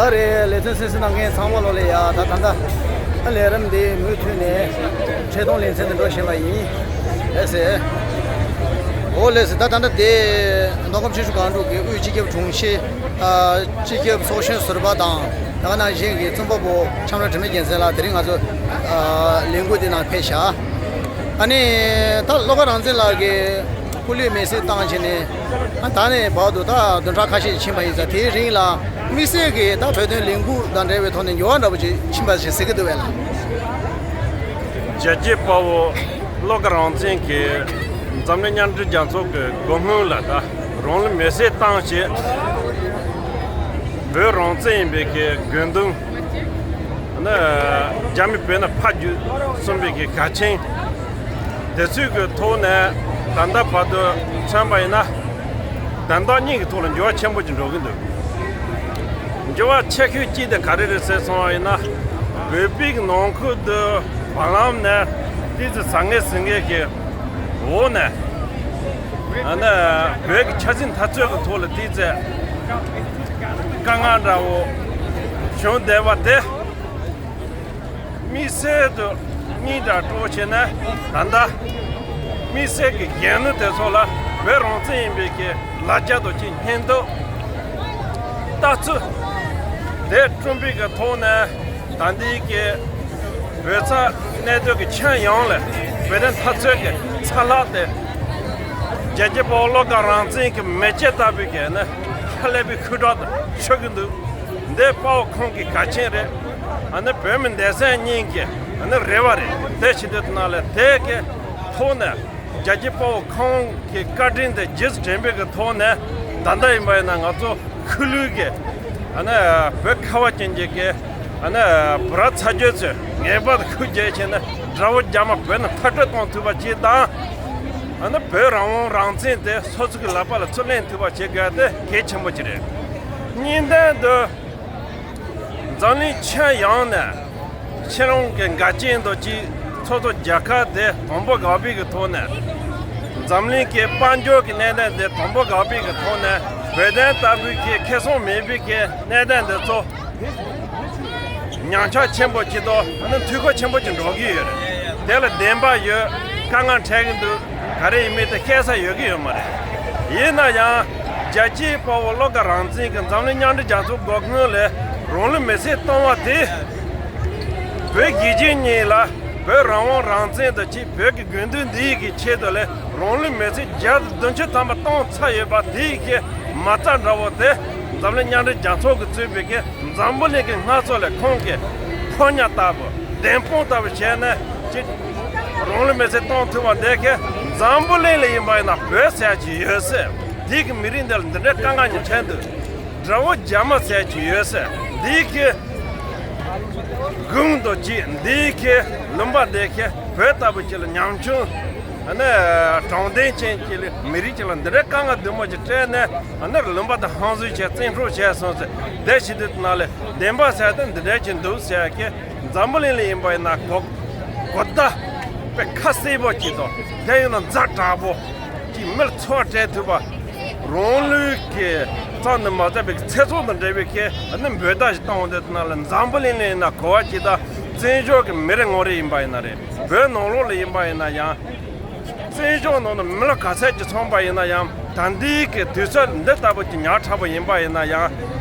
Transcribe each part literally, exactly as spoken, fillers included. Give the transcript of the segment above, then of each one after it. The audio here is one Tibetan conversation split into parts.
ད་རེས་ལེ་ཚན་གསན་གཟིགས་གནང་མཁན་ཚང་མ་ལོ་ལ་ཡ། ད་ད་ལྟ་ཨ་ལས་རིམ་འདི་མུ་མཐུད་ནས་འཕྲལ་གཏོང་ལེ་ཚན་དུ་འགྲོ་བཞིན་པ་ཡིན། ལགས་སེ། འོ་ལགས་སེ། ད་ད་ལྟ་དེ་མདོ་ཁམས་ཆུ་བཞི་སྒང་དྲུག་གི་དབུས་སྤྱི་ཁྱབ་དྲུང་ཆེ། ཨ། སྤྱི་ཁྱབ་ཚོགས་གཞོན་ཟུར་པ་དང་། ད་ག་ནང་བཞིན་གྱི་རྩོམ་པ་པོ་ལྕམ་ར་དྲི་མེད་རྒྱལ་མཚན་ལགས་དེ་རིང་ང་ཚོ་ཨ་ལས་འགུལ་འདི་ནང་ཕེབས་ཤག་ཨ་ནི་ད་བློ་དགའ་རང་བཙན་ལགས་ཀྱིས་སྐུ་ལུས་མེར་སྲེག་བཏང་བྱས་ནས། ཨ། ད་ནས་བར་དུ་ད་བདུན་ཕྲག་ཁ་ཤས་ཕྱིན་པ་ཡིན་ཙང་། དེའི་རིང་ལ་དམིགས་བསལ་གྱི་ད་བོད་དོན་ལས་འགུལ་དང་འབྲེལ་བའི་ཐོག་ནས་འགྱུར་བ་འདྲ་པོ་ཅིག་ཕྱིན་པ་ཞིག་གཟིགས་ཀྱི་འདུག་པས་ལགས། རྒྱལ་གཅེས་དཔའ་བོ་བློ་དགའ་རང་བཙན་གྱིས་འཛམ་གླིང་མཉམ་འབྲེལ་རྒྱལ་ཚོགས་ཀྱི་སྒོ་སྔུན་ལ་ད་རང་ལུས་མེར་སྲེག་བཏང་བྱས། བོད་རང་བཙན་ཡིན་པའི་གི་དགོས་འདུན་ནི་རྒྱ་མི་བོད་ནས་ཕར་རྒྱུགས་གསུངས་པའི་གི་གལ་ཆེན། དེ་ཚོའི་གི་ཐོག་ནས་ད་ལྟ་བར་དུ་མཚོན་པ་ཡིན་ན། དོན་དག་གཉིས་ཀྱི་ཐོག་ལ་འགྱུར་བ་ཆེན་པོ་ཅིག་འགྲོ་གི་འདུག་འགྱུར་བ་ཆེ་ཤོས་གཅིག་དེ་ག་རེ་རེད་ཟེར་སོང་བ་ཡིན་ན། བོད་པའི་གི་ནང་ཁུལ་དུ་བར་ལམ་ནས་ཏོག་ཙམ་ཟང་ངེ་ཟིང་ངེ་གི་འོག་ནས། ཨ་ནི་བོད་ཀྱི་ཆབ་སྲིད་འཐབ་རྩོད་ཀྱི་ཐོག་ལ་ཏོག་ཙམ་དཀའ་ངལ་འདྲ་བོ་བྱུང་བསྡད་པ་དེ། དམིགས་བསལ་དུ་སྙིང་བྲང་སྤྲོ་བྱས་ན། ད་ལྟ་དམིགས་བསལ་གྱི་གཞོན་ནུ་དེ་ཚོ་ལ་བོད་རང་བཙན་ཡིན་པའི་གི་ལ་རྒྱ་དང་གཅིག་སྙིང་སྟོབས། ལྟ་ཚུལ་དེ་བསྐྲུན་པའི་གི་ཐོག་ནས། ད་ལྟའི་གི་བོད་ས་གནས་སྡོད་ཀྱི་ཁྱོན་ཡོངས་ལ་བོད་དོན་འཐབ་རྩོད་ཀྱི་ཚ་ལག་དེ་རྒྱལ་གཅེས་དཔའ་བོ་བློ་དགའ་རང་བཙན་གྱི་མེ་ལྕེ་ལྟ་བུའི་གི་ནི་ཧ་ལས་པའི་ཤུགས་དྲག་ཏུ་ཤར་གྱི་འདུག་འདི་དཔའ་བོ་ཁོང་གི་གལ་ཆེན་རེད། ཨ་ནི་བོད་མི་སྡེ་ཚན་གཉིས་ཀྱི་ཨ་ནི་རེ་བ་རེད། དེ་བྱེད་དུས་ནང་ལ་དེ་གི་ཐོག་ནས་རྒྱལ་གཅེས་དཔའ་བོ་ཁོང་གི་བཀའ་དྲིན་དེ་རྗེས་སུ་དྲན་པའི་གི་ཐོག་ནས། ད་ལྟ་ཡིན་པ་ཡིན་ན་ང་ཚོ་ཁུ་ལུའི་གི་ཨ་ནི་བོད་ཁ་བ་ཅན་གྱི་གི་ཨ་ནི་བུ་ར་ཚ་རྒྱུད་ཚོས་ངེས་པར་དུ་ཁུར་རྒྱག་བྱས་ནས་དགྲ་བོ་རྒྱ་དམར་བོད་ནས་མཐར་སྐྲོད་གཏོང་ཐུབ་པ་ཅིག་དང་། ཨ་ནི་བོད་རང་དབང་རང་བཙན་དེ་སོ་སོ་གི་ལག་པ་ལ་ཚུར་ལེན་ཐུབ་པ་བྱེད་དགོས་དེ་གལ་ཆེན་པོ་ཅིག་རེད། གཉིས་ལྡན་དུ། འཛམ་གླིང་ཁྱོན་ཡོངས་ནས་ཁྱེད་རང་གི་འགལ་རྐྱེན་དང་གཅིག་ཚོགས་གཙོ་རྒྱལ་ཁབ་དེ་དང་པོ་དགག་པའི་གི་ཐོག་ནས། འཛམ་གླིང་གི་དཔལ་འབྱོར་གྱི་གནད་དོན་དེ་དང་པོ་དགག་པའི་གི་ཐོག་ནས། བོད་དོན་ལྟ་བུའི་གི་ཁེ་བཟང་མེད་པའི་གི་གནད་དོན་དེ་ཚོ་ཉམས་ཆག་ཆེན་པོ་ཅིག་དང་། ཨ་ནི་འཐུས་ཤོར་ཆེན་པོ་ཅིག་འགྲོ་གི་ཡོད་རེད། དེ་ལ་བདེན་པ་ཡོད། དཀའ་ངལ་འཕྲད་ཀྱི་འདུག་ག་རེ་ཡིན་མིན་དེ་བཤད་ས་ཡོད་ཀྱི་ཡོད་མ་རེད། ཡིན་ན་ཡང་རྒྱལ་གཅེས་དཔའ་བོ་བློ་དགའ་རང་བཙན་གྱིས་འཛམ་གླིང་མཉམ་འབྲེལ་རྒྱལ་ཚོགས་སྒོ་སྔུན་ལ་རང་ལུས་མེར་སྲེག་བཏང་བ་དེ། བོད་གཞིས་བྱེས་གཉིས་ལ་བོད་རང་དབང་རང་བཙན་དང་གཅིག་བོད་ཀྱི་དགོས་འདུན་འདི་ཡི་གི་ཆེད་དུ་ལ་རང་ལུས་མེར་སྲེག་བརྒྱ་དང་བདུན་ཅུ་ཐམ་པ་བཏང་ཚར་ཡོད་པ་དེ་ཡི་གི་མ་རྩ་འདྲ་བོ་དེ། འཛམ་གླིང་མཉམ་འབྲེལ་རྒྱལ་ཚོགས་ཀྱིས་གཙོས་པའི་གི་འཛམ་བུ་གླིང་གི་སྣ་ཚོགས་ལ་ཁོང་གི་ཕོ་ཉ་ལྟ་བུ། བདེན་དཔང་ལྟ་བུ་བྱས་ནས་ཅིག་རང་ལུས་མེར་སྲེག་གཏོང་ཐུབ་པ་འདི་གི་འཛམ་བུ་གླིང་ལ་ཡིན་པ་ཡིན་ན་བོད་ཟེར་གྱི་ཡོད་ཟེར། འདི་གི་མི་རིགས་འདི་ལ་འདི་འདྲའི་དཀའ་ངལ་ཉིན་མཚན་དུ་དགྲ་བོ་རྒྱ་དམར་ཟེར་གྱི་ཡོད་ཟེར། འདི་གི་དགུང་དུ་ཅིག་འདི་གི་ལུང་པ་འདི་གི་བོད་ལྟ་བུ་ཅིག་ལ་ཉམ་ཆུང་ཨ་ནི་དྲང་བདེན་ཅན་གྱི་མི་རིགས་ཅིག་ལ་འདི་འདྲའི་དཀའ་ངལ་བདུན་མོ་ཅིག་སྤྲད་ནས། ཨ་ནི་ལུང་པ་དང་ཧང་བཟོས་བྱས་བཙན་འཕྲོག་བྱས་སོང་ཟེར། དེ་བྱེད་དུས་ནང་ལ་བདེན་པ་ཟེར་དེ་འདི་འདྲ་ཅིག་འདུག་ཟེར་གི། འཛམ་བུ་གླིང་ལ་ཡིན་པ་ཡིན་ན་གོ་གོ་བརྡ་དཔེ་ཁ་གསལ་པོ་ཅིག་དང་། དེ་ཡིན་ན་ཛ་དྲག་པོ་ཅིག་མི་ལ་ཚོར་བ་སྤྲད་ཐུབ་པ། རང་ལུས་ཀྱི་ཙམ་དུ་མ་ཟད་པའི་ཚེ་སྲོག་དང་འབྲེལ་བའི་གི་ཨ་ནི་འབོད་བརྡ་ཞིག་བཏང་འོང་དུས་ནང་ལ། འཛམ་བུ་གླིང་ལ་ཡིན་ན་གོ་བ་ཅིག་དང་། བཙན་བྱོལ་གྱི་མི་རེ་ངོ་རེ་ཡིན་པ་ཡིན་ན་རེད། བོད་ནང་ལོགས་ལ་ཡིན་པ་ཡིན་ན་ཡང་། བཙན་བྱོལ་ནང་ནས་མི་ལོ་ག་ཚད་ཅིག་སོང་པ་ཡིན་ན་ཡང་། ད་ལྟའི་གི་དུས་ཚོད་འདི་ལྟ་བུ་ཅིག་ཉག་ཕྲ་བོ་ཡིན་པ་ཡིན་ན་ཡང་།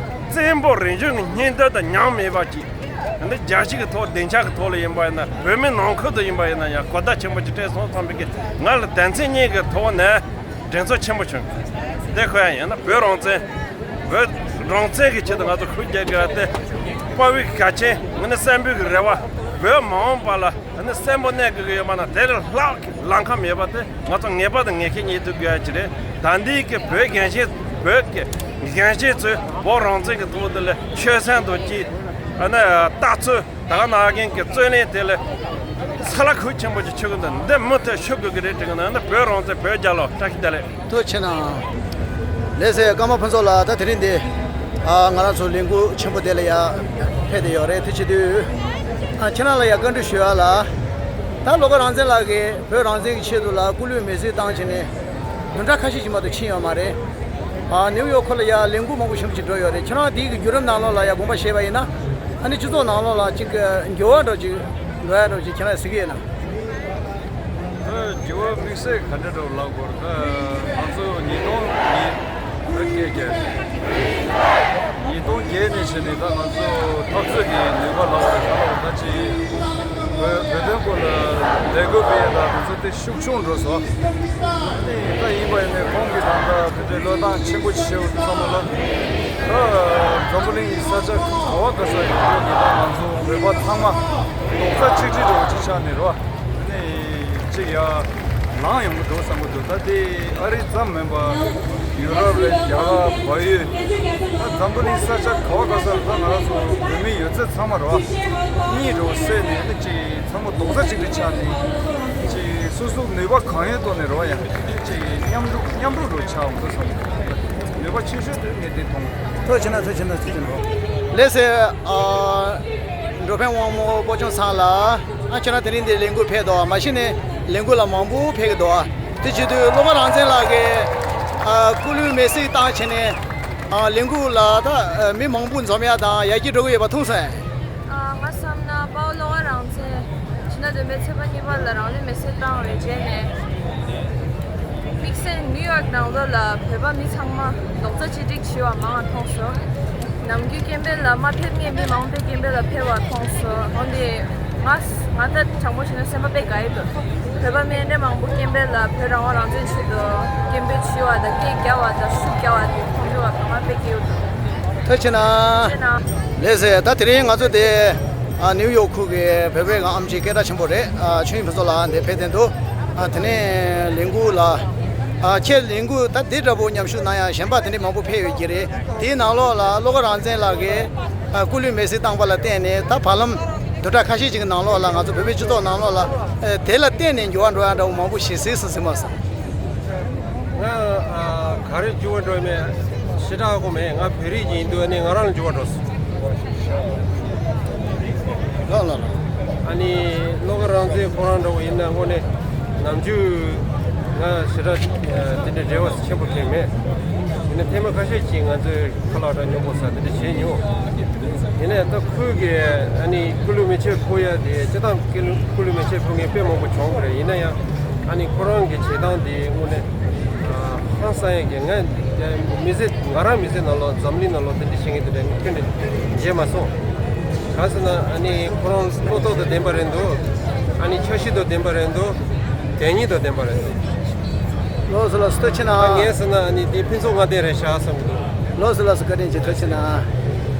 བཙན་པོ་རིམ་བྱོན་གྱི་སྙིང་སྟོབས་དང་ཉམས་མེད་པ་ཅིག་འདི་རྒྱལ་སྤྱི་གི་ཐོག་སྡིངས་ཆ་གི་ཐོག་ལ་ཡིན་པ་ཡིན་ན། བོད་མི་ནང་ཁུལ་དུ་ཡིན་པ་ཡིན་ན་ཡང་གོ་བརྡ་ཆེན་པོ་ཅིག་སྤྲད་སོང་བསམ་པའི་གི་ང་ལ་དོན་ཚན་གཉིས་ཀྱི་ཐོག་ནས་དྲན་གསོ་ཆེན་པོ་བྱུང་། དེ་ཁོ་ཡང་ཡིན་ན་བོད་རང་བཙན། བོད་རང་བཙན་གྱི་ཆེད་དུ་ང་ཚོ་ཁུར་རྒྱག་དགོས་པ་དེ་དཔའ་བོའི་གལ་ཆེན། ང་ནི་གསོན་པོའི་གི་རེ་བ། བོད་མ་འོངས་པ་ལ་ཨ་ནི་གསོན་པོ་གནས་དགོས་ཀྱི་ཡོད་པ་ན། དེ་ལས་ལྷག་གི་ལམ་ཁ་མེད་པ་དེ་ང་ཚོ་ངེས་པར་དུ་ངེས་ཤེས་རྙེད་ཐུབ་དགོས་ཡ་ཅིག་རེད། ད་འདིའི་གི་བོད་རྒན་གཞོན། བོད་ཀྱི་རྒན་གཞོན་ཚོས་བོད་རང་བཙན་གྱི་ཐོག་དེ་ལ་ཆོད་སེམས་དང་གཅིག་ཨ་ནི་ལྟ་ཚུལ། ད་ག་ནང་བཞིན་གྱི་རྩོད་གླེང་དེ་ལ་ས་ལ་ཁུག་ཆེན་པོ་ཅིག་ཆགས་ཀྱི་འདུག་འདི་མུ་མཐུད་ཤུགས་དགོས་ཀྱི་རེད་དྲན་གྱི་འདུག་ཨ་ནི་བོད་རང་བཙན། བོད་རྒྱལ་ལོ། བཀྲ་ཤིས་བདེ་ལེགས། ཐུགས་རྗེ་གནང་། ལགས་སེ། ཀརྨ་ཕུན་ཚོགས་ལགས། ད་དེ་རིང་འདི་ཨ་ང་རང་ཚོ་ལས་འགུལ་ཆེན་པོ་དེ་ལ་ཡ་ཕེབས་བསྡད་ཡོད་རེད། དེ་བྱེད་དུས་ཨ་ཁྱེད་རང་ལ་ཡ་བཀའ་འདྲི་ཞུ་ཡ་ལ། ད་བློ་དགའ་རང་བཙན་ལགས་ཀྱིས་བོད་རང་བཙན་གྱི་ཆེད་དུ་ལ་སྐུ་ལུས་མེར་སྲེག་བཏང་བྱས་ནས་བདུན་ཕྲག་ཁ་ཤས་ཀྱི་མ་གཏོགས་ཕྱིན་ཡོད་མ་རེད། ཨ། ནིའུ་ཡོག་ཁུལ་ལ་ཡ་ལས་འགུལ་མང་པོ་ཞེ་པོ་ཅིག་འགྲོ་ཡོད་རེད། ཁྱེད་རང་དེའི་གི་བརྒྱུད་རིམ་ནང་ལོགས་ལ་ཡ་དགོངས་པ་བཞེས་པ་ཡིན་ན། ཨ་ནི་སྤྱི་ཚོགས་ནང་ལོགས་ལ་ཅིག་འགྱུར་བ་འདྲ་ཅིག་འགྲོ་ཡ་འདྲ་ཅིག་ཁྱེད་རང་གཟིགས་ཀྱི་ཡོད་ན། ད་འགྱུར་བ་དམིགས་བསལ་ག་འདྲ་འདྲ་བོ་ལབ་དགོས་རེད། ད་ང་ཚོ་ཉིས་སྟོང་ཉིས་ད་སྐད་རྒྱག་ཉིས་སྟོང་བརྒྱད་ནས་བྱས་ནས་ད་ང་ཚོ་འཐབ་རྩོད་ཀྱི་ནུས་པ་ལབ་དགོས་རེད། ད་ལྟ་ཅིག་བོད་བོད་དོན་སྐོར་ལ་ལས་འགུལ་སྤེལ་ཡ་ད་དེ་ཚོ་དེ་ཤུགས་ཆུང་འགྲོ་སོང་། ཨ་ནི་ད་ཡིན་པ་ཡིན་ནའི་ཁོང་གིས་ད་ལྟ་དེ་འདྲའི་བློས་བཏང་ཆེན་པོ་བྱེད་འོས་བསམ་བློ་ལ། ད་འཛམ་བུ་གླིང་གི་ས་ཆ་ག་བ་ག་ས་ཡོད་རྒྱུ་གི་ད་ང་ཚོ་བོད་པ་ཚང་མ་རྡོག་རྩ་གཅིག་སྒྲིལ་འདྲ་བོ་ཅིག་ཆགས་ནས་རེད་བ། ཨ་ནི་ཅིག་ཡ་ལངས་ཡོང་གི་འདུག་བསམ་གི་འདུག་ད་དེ་ཨ་རི་ཙམ་མིན་པ་ཡུ་རོབ་རེད། རྒྱ་གར། བལ་ཡུལ། ད་འཛམ་བུ་གླིང་ས་ཆ་ག་བ་ག་ས་ལ་ད་ང་རང་ཚོ་བོད་མི་ཡོད་ཚད་ཚང་མ་རེད་བ། གཉིད་འདྲ་བོ་སད་ནས་ཨ་ནི་ཅིག་ཚང་མ་རྡོག་རྩ་གཅིག་སྒྲིལ་ཆགས་ནས། ཅིག་སོ་སོ་ནུས་པ་གང་ཡོད་ཐོག་ནས་རེད་བ། ཡང་ཅིག་མཉམ་རུབ་མཉམ་རུབ་རུ་ཆགས་འོང་དུ་སོང་། ནུས་པ་ཆེ་ཤོས་དེ་ངས་དེ་མཐོང་། ཐུགས་རྗེ་གནང་། ཐུགས་རྗེ་གནང་། ཐུགས་རྗེ་གནང་། ལགས་སེ། ཨ། འགྲོ་ཕན་དབང་མོ་སྤོ་ཆུང་ཚང་ལགས། ཨ། ཁྱེད་རང་དེ་རིང་འདིར་ལས་འགུལ་ཕེབས་འདུག་མ་གཞི་ནས་ལས་འགུལ་ལ་མང་པོ་ཕེབས་ཀྱི་འདུག་དེ་བྱེད་དུས་བློ་དགའ་རང་བཙན་ལགས་ཀྱིས། ཨ། སྐུ་ལུས་མེར་སྲེག་བཏང་བྱས་ནས། ཨ། ལས་འགུལ་ལ་ད་མི་མང་པོ་འཛོམས་ཡ་དང་ཡར་རྒྱས་འགྲོ་གི་ཡོད་པ་མཐོང་སོང་། ཨ། ང་བསམ་ན་དཔའ་བོ་བློ་དགའ་རང་བཙན་ཕྱི་ཟླ་བདུན་པའི་ཚེས་པ་གཉིས་པ་ལ་རང་ལུས་མེར་སྲེག་བཏང་བའི་རྗེས་ནས། དམིགས་བསལ་ནིའུ་ཡོག་ནང་ལོགས་ལ་བོད་པ་མི་ཚང་མ་རྡོག་རྩ་གཅིག་སྒྲིལ་བྱས་པ་མང་བ་མཐོང་སོང་། ནམ་རྒྱུན་སྐད་འབོད་ལ་མ་ཕེབས་མཁན་མི་མང་པོས་སྐད་འབོད་ལ་ཕེབས་པ་མཐོང་སོང་། འོན་ཏེ་ང་ང་ད་དྲང་པོ་བྱས་ན་སེམས་པ་དཔེ་དགའ་ཡི་འདུག་བོད་པ་མི་འདྲ་མང་པོ་སྐད་འབོད་ལ་བོད་རང་དབང་རང་བཙན་ཆེད་དུ་སྐད་འབོད་བྱས་པ་དང་སྐད་རྒྱབ་པ་དང་ཤུགས་རྒྱབ་པ་དེ་མཐོང་རྒྱུ་བ་ཚང་མ་དཔེ་སྐྱིད་པོ་འདུག་ཐུགས་རྗེ་གནང་། ཐུགས་རྗེ་གནང་། ལགས་སེ། ད་དེ་རིང་ང་ཚོ་དེ། ཨ། ནིའུ་ཡོག་ཁུལ་གྱི་བོད་པའི་ཨམ་ཆི་སྐད་གྲགས་ཆེན་པོ་རེད། ཨ། ཆོས་དབྱིངས་ཕུན་ཚོགས་ལགས་འདིར་ཕེབས་བསྡད་འདུག་ཨ། དེ་ནས་ལས་འགུལ་ལ། ཨ། ཁྱེད་ལས་འགུལ་ད་འདི་འདྲ་པོ་མཉམ་ཞུགས་གནང་ཡ་གཞན་པ་དེ་འདྲ་མང་པོ་ཕེབས་ཡོད་ཀྱི་རེད། དེའི་ནང་ལོགས་ལ་བློ་དགའ་རང་བཙན་ལགས་ཀྱིས། ཨ། སྐུ་ལུས་མེར་སྲེག་བཏང་པ་ལ་བརྟེན་ནས་ད་བར་ལམ་བདུན་ཕྲག་ཁ་ཤས་ཅིག་གི་ནང་ལོགས་ལ་ང་ཚོ་བོད་པའི་སྤྱི་ཚོགས་ནང་ལོགས་ལ། ཨ། དེ་ལ་བརྟེན་ནས་འགྱུར་བ་འགྲོ་ཡ་འདྲ་པོ་མང་པོ་ཞིག་གཟིགས་སུ་གཟིགས་མ་སོང་། ང་། ཨ། ག་རེ་འགྱུར་བ་འགྲོ་ཡི་མེད། ཞེ་དྲག་ཧ་གོ་མེད། ང་བོད་རིགས་ཅིག་ཡིན་དུས་ཨ་ནི་ང་རང་ལ་འགྱུར་བ་འགྲོ་སོང་། ལགས་ལགས་ལགས། ཨ་ནི་བློ་དགའ་རང་བཙན་ཁོ་རང་འདྲ་བོ་ཡིན་ན་དངོས་གནས་ནམ་རྒྱུན་ང་ཞེ་དྲག་དེ་འདྲའི་འབྲེལ་བ་ཆེན་པོ་དྲན་མེད། ཡིན་ན་ཐེངས་མ་ཁ་ཤས་ཅིག་ང་ཚོའི་ཁ་ལག་འདྲ་ཉོ་དགོས་ས་དེ་འདྲ་བྱས་མྱོང་། ཡིན་ནའི་ད་ཁོས་གི་ཨ་ནི་སྐུ་ལུས་མེ་མཆོད་ཕུལ་ཡ་དེ་སྤྱིར་བཏང་སྐུ་ལུས་སྐུ་ལུས་མེ་མཆོད་ཕུལ་མཁན་དཔེ་མང་པོ་བྱུང་གི་རེད། ཡིན་ན་ཡང་ཨ་ནི་ཁོ་རང་གི་བྱེད་སྟངས་དེ་དངོས་གནས་ཧང་སང་ཡ་གི། ང་མི་ཚེ་ང་རང་མི་ཚེ་ནང་ལོགས་འཛམ་གླིང་ནང་ལོགས་དེ་འདྲ་བྱེད་མཁན་དེ་འདྲ་ངས་ཁྱོན་ནས་མཇལ་མ་སོང་། གང་ཟེར་ན་ཨ་ནི་ཁོ་རང་བློ་སྟོབས་དང་ལྡན་པ་རེད་འདུག་ཨ་ནི་འཆར་གཞི་དང་ལྡན་པ་རེད་འདུག་དོན་སྙིང་དང་ལྡན་པ་རེད་འདུག་ལགས་སོ་ལགས་སོ། ཐུགས་རྗེ་གནང་། ངས་ཟེར་ན་ཨ་ནི་འདི་ཕུན་ཚོགས་ལྔ་ལྡན་རེད་ཤག་བསམ་གྱི་འདུག་ལགས་སོ་ལགས་སོ། བཀའ་དྲིན་ཆེ། ཐུགས་རྗེ་གནང་།